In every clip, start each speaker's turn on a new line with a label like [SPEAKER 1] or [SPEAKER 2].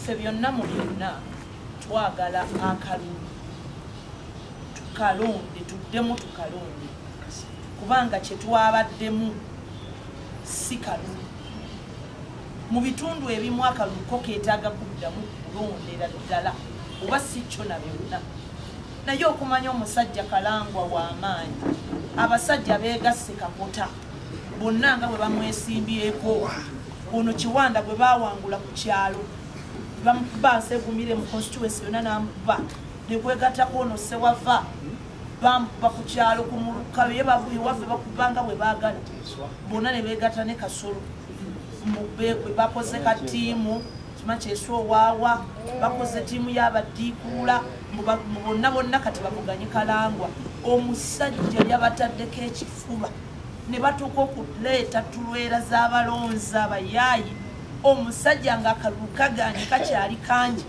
[SPEAKER 1] Ffe byonna mu byonna twagala akalulu tukalonde, tuddemu tukalonde, kubanga kye twabaddemu si kalulu. Mu bitundu ebimu akalulu ko keetaaga kuddamu kulondera ddala oba si kyo na byonna. Naye okumanya omusajja Kalangwa w'amaanyi, abasajja beegasse kakota bonna nga bwe bamwesimbyeko. Ono Kiwanda gwe baawangula ku kyalo bamukuba nsegumire mu constituency yonna n'amukuba, ne kwegattako ono Ssewava bamukuba ku kyalo ku muluka ye ewaffe bakuba nga bwe baagala bonna ne beegatta ne Kasolo bwe bakoze ka ttiimu kima Kyeswa owaawa, bakoze ttiimu y'abaddiikuula bonna bonna kati bavuganye Kalangwa. Omusajja yabataddeko ekifuba ne batuuka okuleeta tulwera z'abalonzi abayaayi. Omusajja ng'akalulu kagaanye kakyali kangi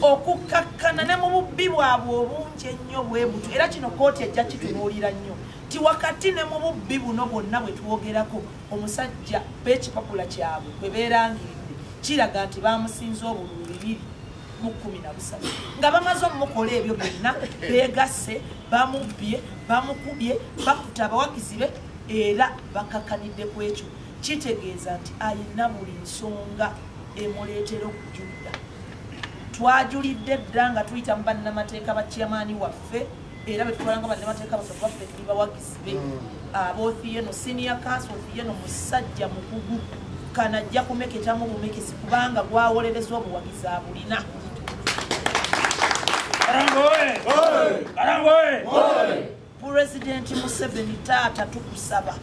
[SPEAKER 1] okukkakkana ne mu bubbi bwabwe obungi ennyo bwe butyo. Era kino kkooti ejja kitunuulira nnyo ti wakati ne mu bubbi buno bwonna bwe twogerako, omusajja b'ekipapula kyabwe bwe beerangiridde kiraga nti bamusinze obululu 213 nga bamaze omukola ebyo byonna, beegasse, bamubbye, bamukubye, bakutte abawagizi be era bakakkanidde ku ekyo. Kitegeeza nti ayina buli nsonga emuleetera okujulira. Twajulidde dda nga tuyita mu bannamateeka ba chairman waffe, era betutwala nga bannamateeka baffe baffe tuli bawagizi be. Ab'Othieno senior counsel Othieno musajja mukugu, kanajja kumeketamu bumekesi kubanga gwawolereza obuwagizi abulina. Pulezidenti Museveni taata tukusaba,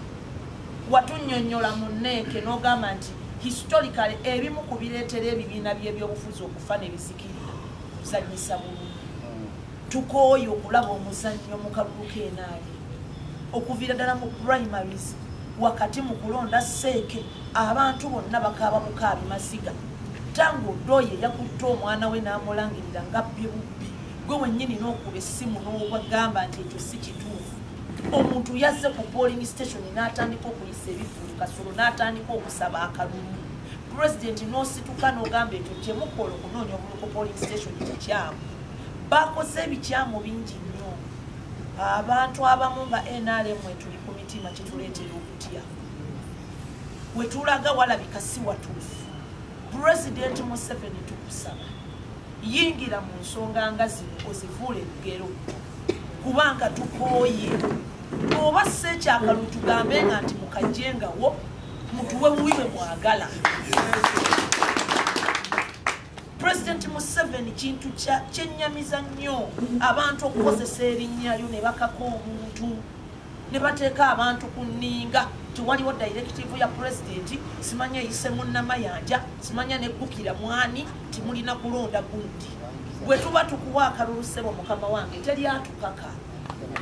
[SPEAKER 1] watunnyonnyola mu nneeke n'ogamba nti historically ebimu ku bireetera ebibiina by'ebyobufuzi okufa ne bizikirira kuzannyisa bululu. Tukooye okulaba omuzannyo mu kalulu k'enaali okuviira ddala mu primaries wakati mu kulonda seeke abantu bonna bakaaba bukaabi maziga. Tango Odoi yakutte omwana we n'amulangirira nga bbye bubbi, gwe wennyini n'okuba essimu n'obagamba nti ekyo si kituufu. Omuntu yazze ku polling station n'atandika okuyisa ebivvulu Kasolo n'atandika okusaba akalulu. Pulezidenti n'osituka n'ogamba ekyo kye mukola okunoonya obululu ku polling station kikyamu. Bakoze ebikyamu bingi nnyo. Abantu abamu nga NRM etuli ku mitima kituleetera okutya. We tulaga walabika si watuufu. Pulezidenti Museveni tukusaba, yingira mu nsonga nga zino ozifuule ebigero, kubanga tukooye. Oba si ekyakalulu tugambe nga nti mukajjengawo mutuwe buwi bwe mwagala. Pulezidenti Museveni kintu kyennyamiza nnyo abantu okukozesa erinnya lyo ne bakaka omuntu ne bateeka abantu ku nninga. Tewaliwo directive ya pulezidenti, simanya eyise munnamayanja, simanya neggukira mwani, timulina kulonda gundi. Bwe tuba tukuwa akalulu ssebo mukama wange teri atukaka.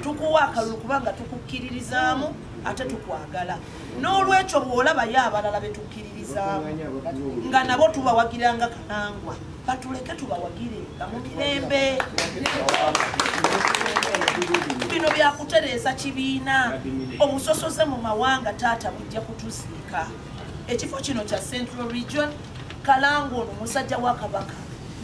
[SPEAKER 1] Tukuwa akalulu kubanga tukukkiririzaamu ate tukwagala. N'olwekyo bw'olabayo abalala be tukkiririzaamu nga nabo tubawagiranga Kalangwa, batuleke tubawagirenga mu mirembe. Bino byakutereeza kibiina. Obusosoze mu mawanga taata bujja kutuziika. Ekifo kino kya Central Region, Kalangwa ono musajja wa Kabaka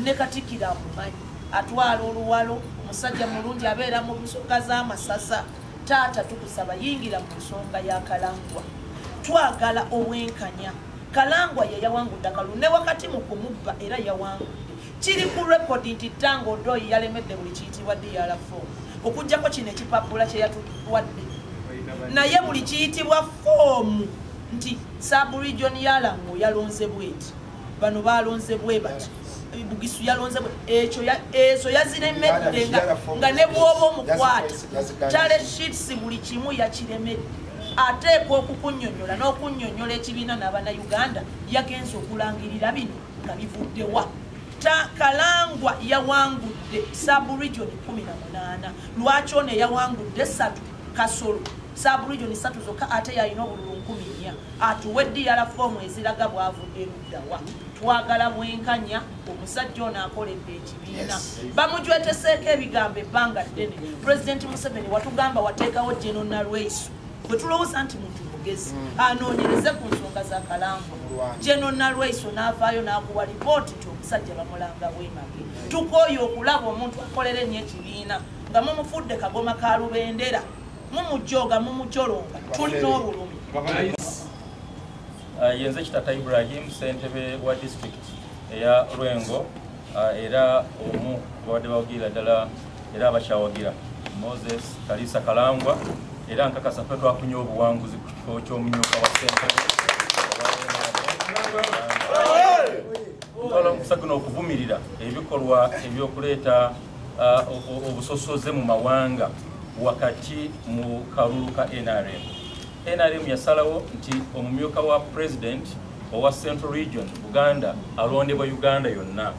[SPEAKER 1] ne Katikkiro amumanyi, atwala oluwalo, omusajja mulungi abeera mu nsonga z'amasaza. Taata tukusaba yingira mu nsonga ya Kalangwa. Twagala obwenkanya. Kalangwa ye yawangudde akalulu ne wakati mu kumubba era yawangudde. Kiri ku rekodi nti Tanga Odoi yalemedde buli kiyitibwa DR4 okuggyako kino ekipapula kye yatuwadde, naye buli kiyitibwa foomu nti sub-region ya Lango yalonze bweti, bano balonze bwe bati, Bugisu yalonze bwe, ekyo ezo yaziremedde nga ne bw'oba omukwata challenge sheets buli kimu yakiremedde. Ateekwa okukunnyonnyola n'okunnyonnyola ekibiina n'Abannayuganda yagenze okulangirira bino nga bivuddewa. Kalangwa yawangudde sub-region 18, lwaki ono yawangudde 3 Kasolo sub-region 3 zokka ate yalina obululu 14. Atuwe DR form eziraga bwavudde luddawa. Twagala bwenkanya, omusajja ono akoledde ekibiina. Bamujweteseeko ebigambo ebbanga ddene. Pulezidenti Museveni watugamba wateekawo General Nalweyiso bwe tulowooza nti muntu mugezi anoonyereze ku nsonga za Kalangwa. General Nalweyiso n'avaayo n'akuwa lipooti nti omusajja bamulanga bwemage. Tukooye okulaba omuntu akolera ennyo ekibiina nga mumufudde kagoma ka lubendera, mumujooga, mumujolonga, tulina obulumi.
[SPEAKER 2] Yenze Kitata Ibrahim, ssentebe wa district eya Lwengo, era omu babadde bawagira ddala era abakyawagira Moses Kalisa Kalangwa, era nkakasa ffe twafunye obuwanguzi ku kifo ky'omumyuka wa ssentebe. Ntwala omukisa guno okuvumirira ebikolwa ebyokuleeta obusosoze mu mawanga wakati mu kalulu ka NRM. NRM yasalawo nti omumyuka wa president owa Central Region Buganda alondebwa Uganda yonna,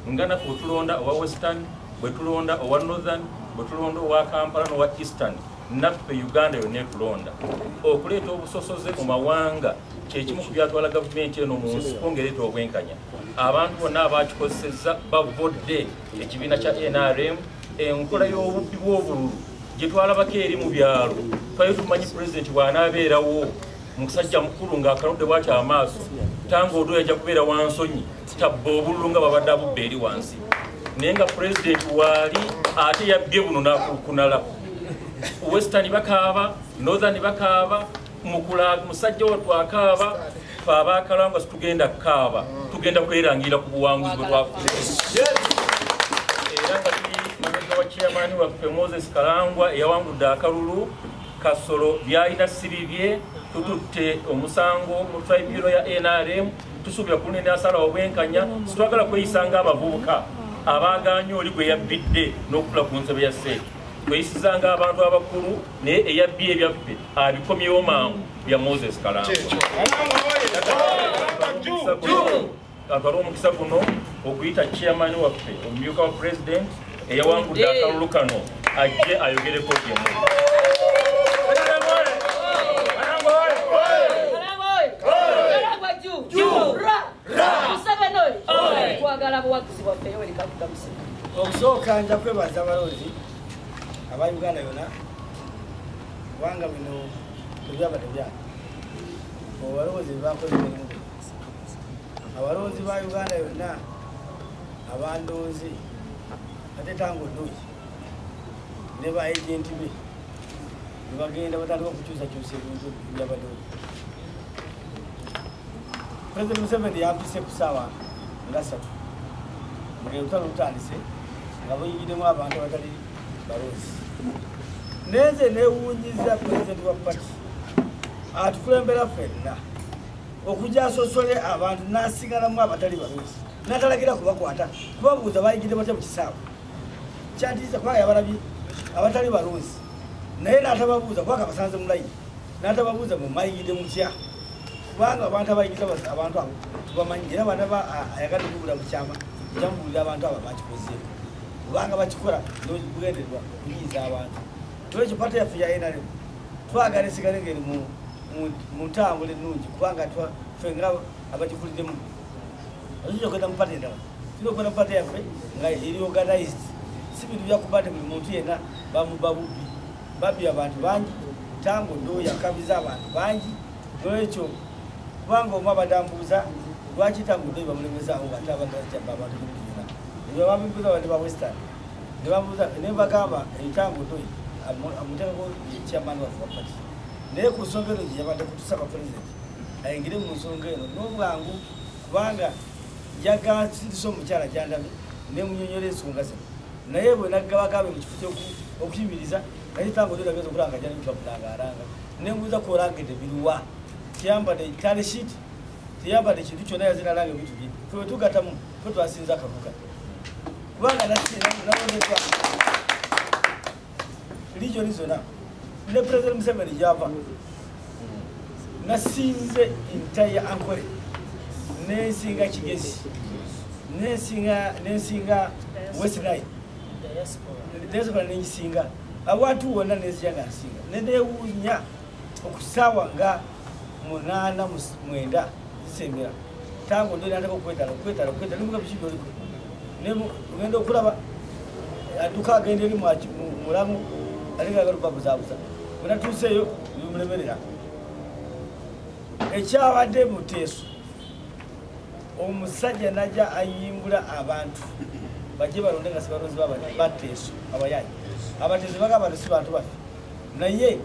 [SPEAKER 2] nga naffe bwe tulonda owa Western, bwe tulonda owa Northern, bwe tulonda owa Kampala n'owa Eastern, naffe Uganda yonna etulonda. Okuleeta obusosoze mu mawanga kyekimu ku byatwala gavumenti eno mu nsiko ng'ereeta obwenkanya. Abantu bonna abakikozesezza bavodde ekibiina kya NRM. Enkola y'obubbi bw'obululu gye twalabako eri mu byalo, twali tumanyi pulezidenti bw'anaabeerawo musajja mukulu ng'akanudde bw'ati amaaso, Tanga Odoi ajja kubeera wansonyi tabba obululu nga babadde abubba eri wansi, naye nga pulezidenti waali ate yabbye buno n'akukunala. Western bakaaba, Northern bakaaba, mukula musajja wattu akaaba, fe ab'Akalangwa situgenda kukaaba, tugenda kwerangirira ku buwanguzi bwe twafunye. Era nga tuli mabega wa chairman waffe Moses Kalangwa eyawangudde akalulu. Kasolo byalina si bibye, tututte omusango mu tribunal ya NRM, tusuubira kunene asala obwenkanya. Situagala kweyisa nga abavubuka abaaganye oli gwe yabbidde n'okutula ku nsebe ya seeti, tweyisiza nga abantu abakulu, naye eyabbye ebyaffe abikomyewo mangu bya Moses Kalangwa. Atwale omukisa guno okuyita chairman waffe, omumyuka wa president eyawangudde akalulu kano, ajje ayogereko gyemu.
[SPEAKER 3] Twagala buwagizi bwaffe Yoweri Kaguta Museveni.
[SPEAKER 4] Okusooka nja kwebaza abalonzi aba Uganda yonna, kubanga bino tebyabadde byange. Abalonzi bakoze emirimu gino. Abalonzi ba Uganda yonna abandonzi ate Tanga Odoi ne ba agenti be ne bagenda batandika okukyusakyusa ebintu byabaddewo. President Museveni yampise ku ssaawa nga 3 ng'olutalo lutandise nga buyingiddemu abantu abatali balonzi. Nenze neewuunyiza pulezidenti wa pati atukulembera ffenna okujja asosole abantu n'asigalamu abatali balonzi, n'atalagira kubakwata kubabuuza bayingidde batya mu kisaawe. Kyatiisa kubanga yabalabye abatali balonzi naye n'atababuuza, kubanga basanze mu layini, n'atababuuza mumayingidde mutya, kubanga abantu abayingiza abantu abo tubamanyi. Era bana ayagadde okubula mu kyama jamubuulira abantu abo bakikozeeko, kubanga bakikola n'obugendererwa okunyiiza abantu. Nolwekyo pati yaffe ya NRM twagala esigale ngeri mu ntambula ennungi, kubanga ffe nga abagikuliddemu oyinza okugenda mu pati endala, tulina okugenda mu pati yaffe nga eri organized, si bintu byakuba nti buli muntu yenna bamuba bubbi. Babbi abantu bangi, Tanga Odoi yakabiza abantu bangi. Nolwekyo kubanga omu abadde ambuuza lwaki Tanga Odoi bamulemezaawo nga ate abantu bakyabba abantu emirundi gyonna, ebyo bambuuza abadde ba Western ne bambuuza, ne mbagamba Tanga Odoi amuteekako ye chairman waffe wa pati, naye ku nsonga eno gye yabadde kutusaba pulezidenti ayingire mu nsonga eno n'obwangu, kubanga yagasindisa omukyala gyandabye nemunyonyola ensonga zino, naye bwe naggabagabe mu kifo ky'okuyimiriza naye Tanga Odoi ageza okulanga gyali mutwabulanga alanga, nembuuza kwolangedde biruwa, tiyambadde tally sheet, tiyambadde kintu kyonna, yazina alanga ebintu bye. Ffe bwe tugattamu ffe twasinze akavuga, kubanga nalondeddwa region zonna ne President Museveni gyava nasinze entire Ankole, nensinga Kigezi, nensinga West Nile diaspora, nengisinga awantu wonna, nenzija nga nsinga. Nenewuunya okusaawa nga 8 9 zisembera, Tanga Odoi nataka okwetala okwetala okwetala, nemuga biki byoliko, ogenda okulaba adduka agenda eri mulamu ate nga agala okubabuzaabuza. Bwe natuuseeyo bimulemerera. Ekyabadde Muteeso Omusajja najja ayimbula abantu bajje balonde nga sibalonzi bateeso abayayi abateeso bagamba nti si bantu baffe, naye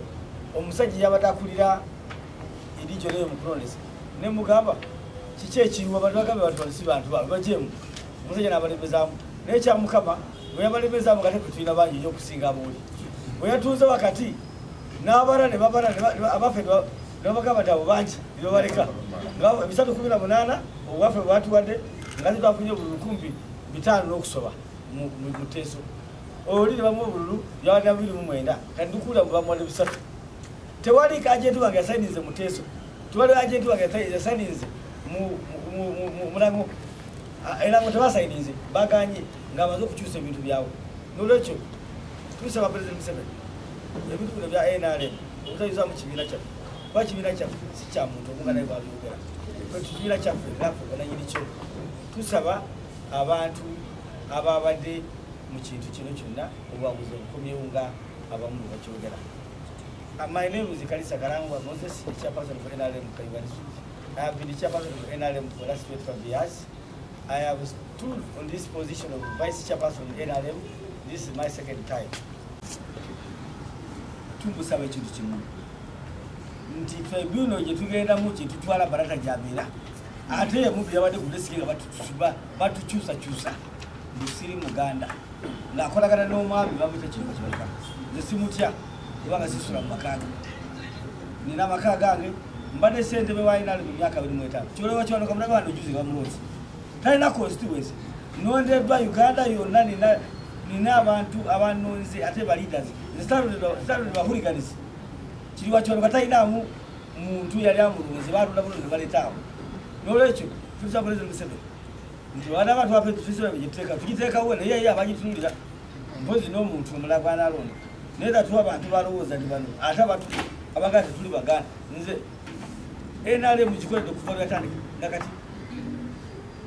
[SPEAKER 4] omusajja yabadde akulira erijo leyo mu kulondesa ne mugamba kiki ekiriwo, abantu bagambe bantu bano si bantu baabwe bajjeemu. Omusajja n'abalemezaamu, naye kya Mukama bwe yabalemezaamu kate ffe tulina bangi nnyo okusinga abooli. Bwe yatuuze wakati n'abala ne babala abaffe ne babagamba nti abo bangi ne babaleka nga 318 obwaffe bwe batuwadde nga twafunye obululu kumpi 5 n'okusoba mu Teeso. Oli ne bamuwa obululu byabadde 29 kati ndukuula bamuwadde 3. Tewali agenti wange yasayininze mu Teeso, tewali agenti wange yasayininze mu Mulango, Erango tebasayininze, baganye ng'amaze okukyusa ebintu byabwe. Noolwekyo tusaba President Museveni ebintu bino bya NRM obutayuza mu kibiina kyaffe, kuba kibiina kyaffe si kya muntu omu nga naye bwabyogera, kibiina kyaffe naffe bananyini kyo. Tusaba abantu ababadde mu kintu kino kyonna obuwaguzi obukomyewo nga abamu bwe bakyogera. My name is Kalisa Karangwa Moses, the chairperson of NRM Kayunga District. I have been the chairperson of NRM for the last 25 years. I have stood on this position of vice chairperson of NRM. This is my second time. Tumusaba ekintu kimu nti tribunal gye tugendamu kye tutwala Barata gy'abeera, ate omuntu yabadde ku desk nga batutuba batukyusakyusa Musiri Muganda ng'akolagana n'omwami bamuyita Kiriko Kibalika. Nze simutya kubanga sisula mu maka ge, nina amaka gange. Mbadde ssentebe wa NRM mu myaka 25. Kibalika Kiwanuka mulaga wano juzi nga bamulonze, talina constituency, nondeddwa Uganda yonna, nina abantu abanonze ate ba leaders. Nze sitalondebwa hooligans. Kiriwa Kiwanuka talinaamu muntu yali amulonze, balonda bulonzi baleetaawo. Noolwekyo tusaba President Museveni nti baana abantu baffe tufiisibwa gyetuteeka tugiteekawo, naye ye abagitunulira mpozi n'omuntu omulala gwanalonda, naye tatuwa abantu balowooza nti bano ate abantu abaganda tetuli Baganda. Nze NRM gikoledde okuva lwe yatandika nakati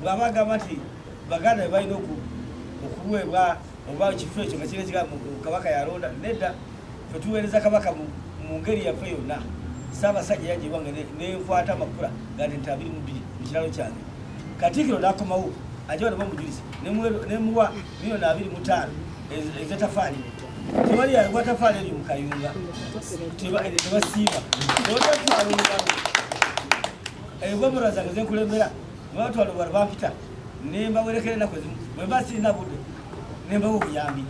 [SPEAKER 4] bw'aba agamba nti Baganda be balina okuweebwa oba ekifo ekyo nga kirina Kabaka yalonda, nedda, ffe tuweereza Kabaka mu ngeri yaffe yonna. Ssaabasajja yajja ewange nenkwata amakula ga nte 22 mu kiralo kyange. Katikkiro n'akomawo ajja wano bamujuliza nemuwa 25 million ez'ettafaali. Tewali yagwa tafaali eryo mu Kayunga, tebasiiba otatwala olugalo egwamura zange zenkulembera bwe batwala olugalo bampita nembawerekera ennaku ezimu bwe mba sirina budde nembawa obuyambi.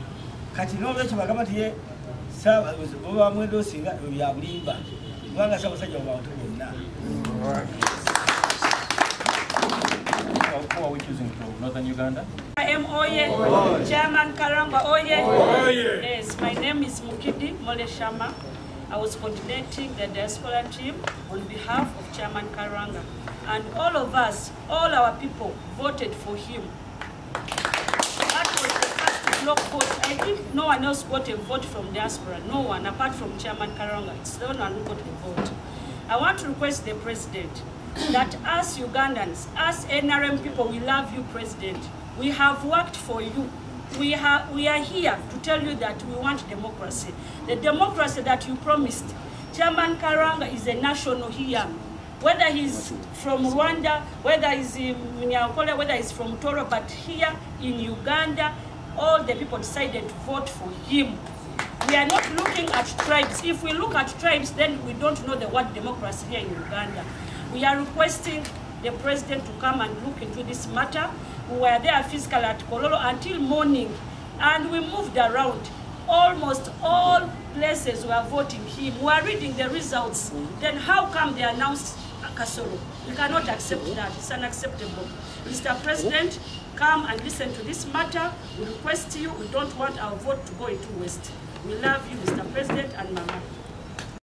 [SPEAKER 4] Kati n'olwekyo bagamba nti ye bwebamwenda osinga ebyo bya bulimba kubanga Ssaabasajja mu bantu bonna.
[SPEAKER 2] Who are we choosing from Northern Uganda?
[SPEAKER 3] I am Oye, Chairman Karangwa Oye. Yes, my name is Mukidi Mole Shama. I was coordinating the diaspora team on behalf of Chairman Karanga. And all of us, all our people voted for him. That was the first block vote. I think no one else got a vote from diaspora. No one, apart from Chairman Karanga. It's the only one who got a vote. I want to request the president that us Ugandans, us NRM people, we love you, President. We have worked for you. We are here to tell you that we want democracy. The democracy that you promised. Chairman Karanga is a national here. Whether he's from Rwanda, whether he's in Nyankole, whether he's from Toro, but here in Uganda, all the people decided to vote for him. We are not looking at tribes. If we look at tribes, then we don't know the word democracy here in Uganda. We are requesting the president to come and look into this matter. We were there physically at Kololo until morning, and we moved around. Almost all places were voting him. We are reading the results. Then how come they announced Kasoro? We cannot accept that. It's unacceptable. Mr. President, come and listen to this matter. We request you. We don't want our vote to go into waste. We love you, Mr. President and Mama.